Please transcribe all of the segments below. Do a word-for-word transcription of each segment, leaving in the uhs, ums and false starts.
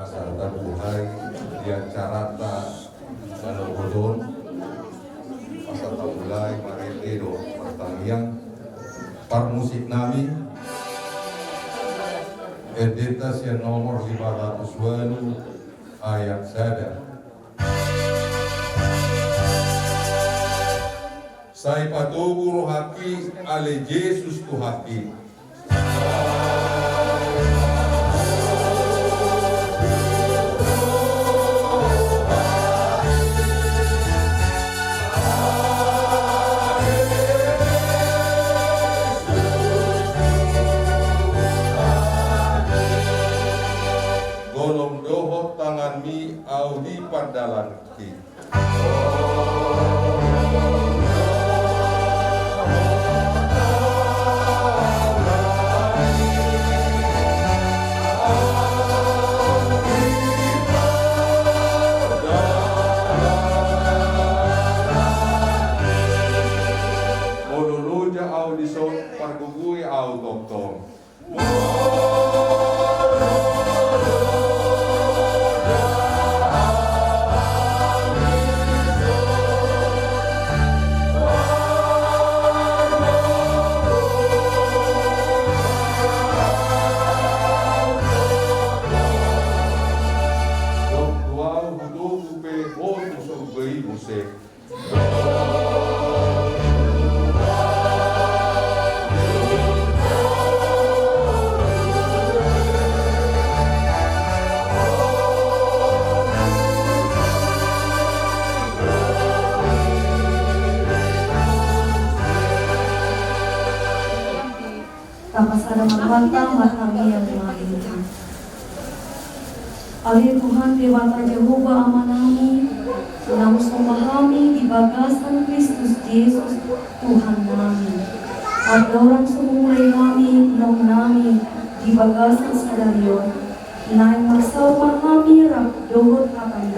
Asa tabuhai di acaranta manogot on, asa tabuhai marende dohot martangiang parmusik nami, endenta sian nomor lima ratus ualu ayat sada. Sai patogu rohangki ale Jesus Tuhanki. Golong dohot tanganmi ahu di pandalanki. Molo loja ahu dison, pargogoi ahu tongtong. Dohot tu ahu, hutogu pe ho tu surgo i muse. Tapasada ma Tuhanta, martangiang ma hita. Ale Tuhan Debata Jahowa Amanami, na husombahononmi di bagasan Kristus Jesus Tuhannami. Andorang so humulai hami naunami di bagasan sadari on, naeng marsaor ma hami rap dohot hataMi,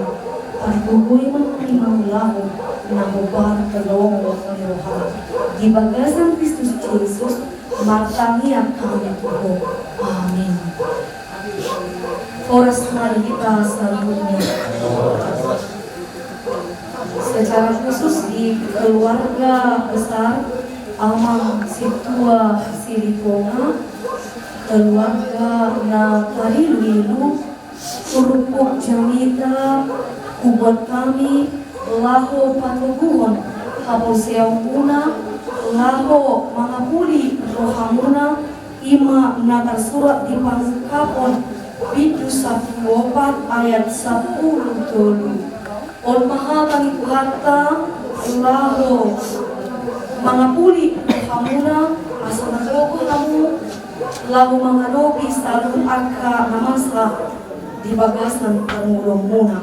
pargogoi ma hami mangulahon na hombar tu lomo ni rohaM. Di bagasan Kristus Jesus, martangiang hami tu Ho. Amin. Horas ma di hita saluhutna. Secara khusus di keluarga besar Amang Sintua Silitonga, keluarga na tarilu-ilu, turpuk jamita hubuat hami laho patoguhon haporseaonmuna, laho mangapuli rohamuna, i ma na tarsurat di Pangungkapon bindu sampulu opat ayat sampulu tolu. On ma hata ni Tuhanta laho mangapuli rohamuna, asa margogo hamu laho mangadopi saluhut angka na masa di bagasan parngoluonmuna.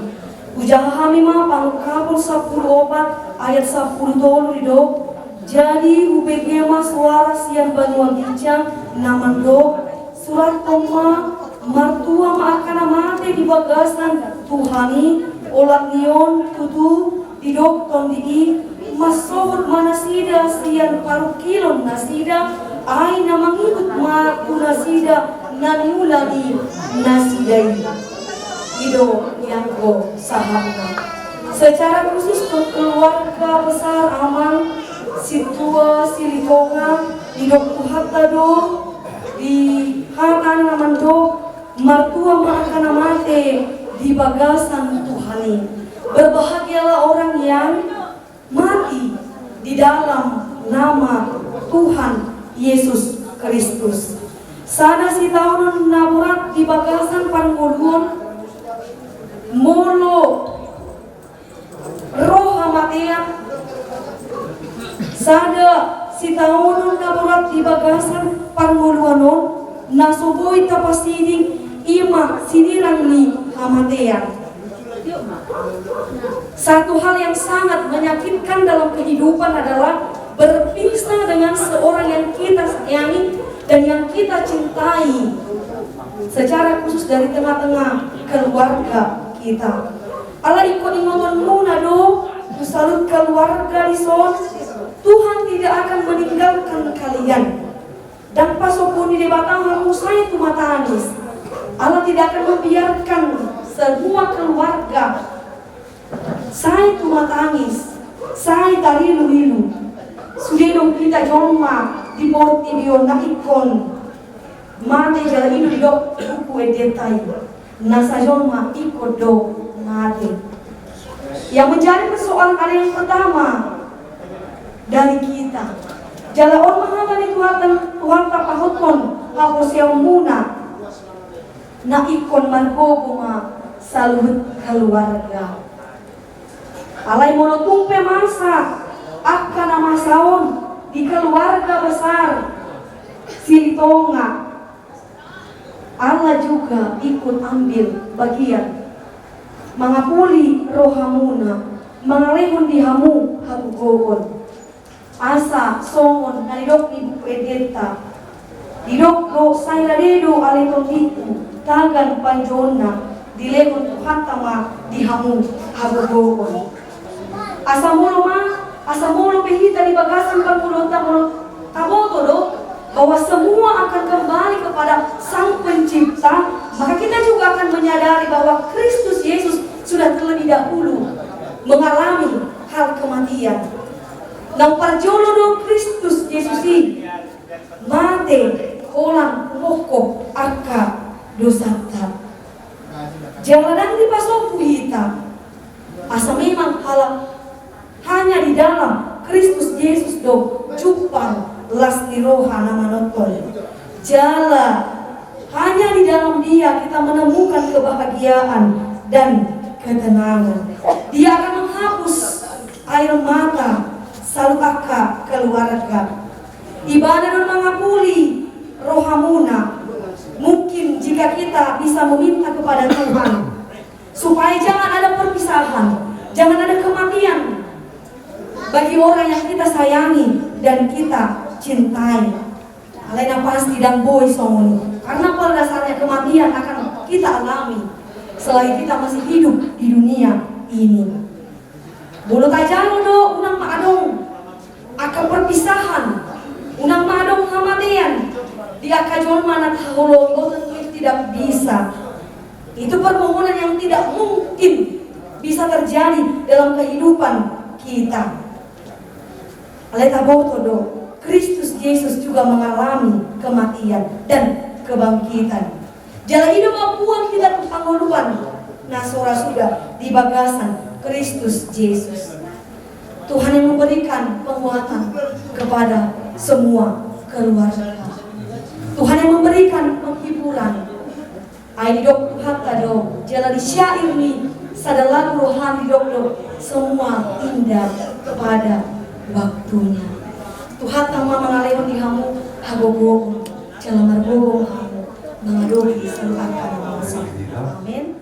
Hujaha hami ma Pangungkapon sampulu opat ayat sampulu tolu didok, jadi hubege ma suara sian banua ginjang na mandok, surathon ma, martua ma angka na mate di bagasan Tuhan i. Olat ni on tutu didok Tondi i, mansohot ma nasida sian parungkilon nasida, ai na mangihut ma tu nasida na niula ni nasida i. I do ianggo sahatna. Secara khusus tu keluarga besar Amang Sintua Silitonga, didok Tuhanta do di hata na mandok, martua ma angka na mate di bagasan Tuhan i. Berbahagialah orang yang mati di dalam nama Tuhan Yesus Kristus. Sada sitaonon na borat di bagasan parngoluon, molo ro hamatean. Sada sitaonon na borat di bagasan parngoluon on, na so boi tapasiding, i ma sinirang ni hamatean. Satu hal yang sangat menyakitkan dalam kehidupan adalah berpisah dengan seorang yang kita sayangi dan yang kita cintai, secara khusus dari tengah-tengah keluarga kita. Ala ingkon ingotonmuna do tu saluhut keluarga dison, Tuhan tidak akan meninggalkan kalian. Ndang pasombu ni Debata hamu sai tumatangis. Allah tidak akan membiarkan semua keluarga sai tumatangis, sai tarilu-ilu. Sude do hita jolma di portibi on na ingkon mate jala i do didok buku endenta i, na sajolma ingkon do mate. Yang menjadi persoalan ada yang pertama dari kita. Jala on ma hata ni Tuhan, Tuhan tapahothon haporseaonmuna. Na ingkon margogo ma saluhut keluarga. Alai molo tung pe masa angka na masa on di keluarga besar Silitonga, Allah juga ikut ambil bagian mangapuli rohamuna, mangalehon di hamu hagogoon. Asa songon na nidok ni buku endenta, didok do sai rade do ale tondiku tagan panjouonna, dilehon Tuhanta ma di hamu hagogoon. Asa molo ma, asa molo pe hita di bagasan pangoluonta molo taboto do bahwa semua akan kembali kepada Sang Pencipta, maka kita juga akan menyadari bahwa Kristus Yesus sudah terlebih dahulu mengalami hal kematian. Naung parjolo do Kristus Jesus i mate holan mangkophop angka dosanta. Jala ndang dipasombu hita. Asa memang halak hanya di dalam Kristus Jesus do jumpang las ni roha na manongtong. Jala hanya di dalam Dia kita menemukan kebahagiaan dan ketenangan. Dia akan menghapus air mata saluhut angka keluarga. Ibana do mangapuli rohamuna. Mungkin jika kita bisa meminta kepada Tuhan supaya jangan ada perpisahan, jangan ada kematian bagi orang yang kita sayangi dan kita cintai. Alai na pasti ndang boi songon i, karena pada dasarnya kematian akan kita alami selagi kita masih hidup di dunia ini. Molo tajalo do unang ma adong angka perpisahan, unang ma adong hamatean di angka jolma na taholongi, oh, tentu itu tidak bisa. Itu permohonan yang tidak mungkin bisa terjadi dalam kehidupan kita. Alai taboto do, Kristus Jesus juga mengalami kematian dan kebangkitan. Jala i do mamboan hita tu pangoluan na so ra suda di bagasan Kristus Jesus. Tuhan yang memberikan penguatan kepada semua keluarga. Tuhan yang memberikan penghiburan. Ai didok Tuhanta do, jala di syair ni sada lagu rohani didok do, semua indah pada waktunya. Tuhanta ma mangalehon di hamu hagogoon, jala margogo ma hamu mangadopi saluhut angka na masa. Amin.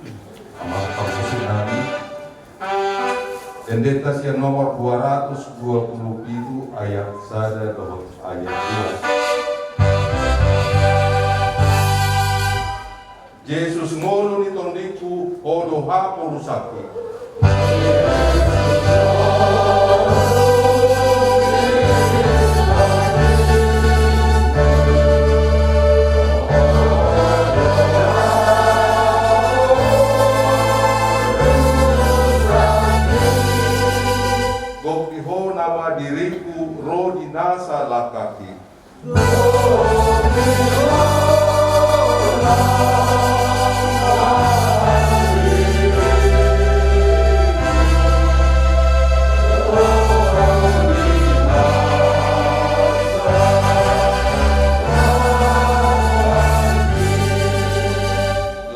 Amang parmusik nami, Endenta sian nomor dua ratus dua puluh pitu ayat sada dohot ayat dua. Jesus ngolu ni tondingku, Ho do haporusangki. Gompi Ho nama diringku ro di nasa langkangki.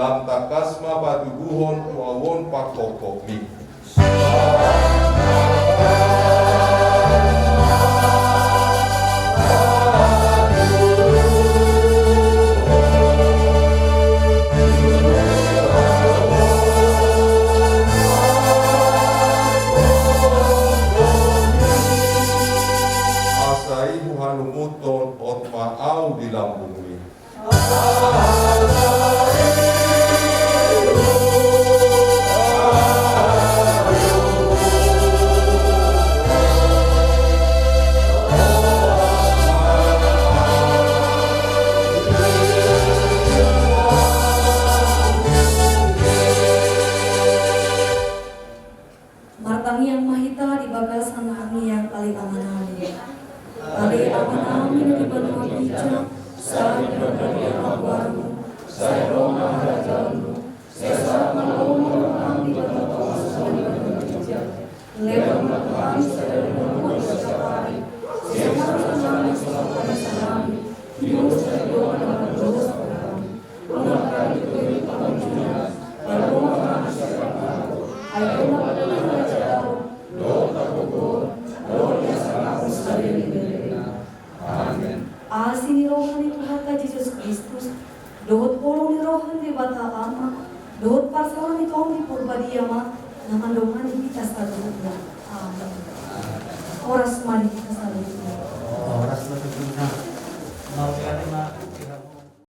Lam tangkas ma patuduhon tu ahu on parhongkongmi. Asa i huhanunguthon, hot ma ahu di lambungmi. Sai dipardenggan ma goarmu, sai ro ma harajaonmu, sai sahat ma lomo ni roham di tongatonga ni banua ginjang. Lehon ma tu hami sadari on harajaon siapari, sai hapus ma hami songon panesanami di dosa ni dongan na mandosa tu hami. Unang hami togihon tu pangunjunan, jalo ma hami sian na jahat. Ai Debata do harajaon, dohot hagogoon, dohot hasangapon sadari on. Amen. Asi ni roha ni Tuhanta Jesus Kristus, dohot holong ni roha ni Debata Ama, dohot parsaoran ni Tondi Parbadia ma na mandongani hita saluhutna. Amen.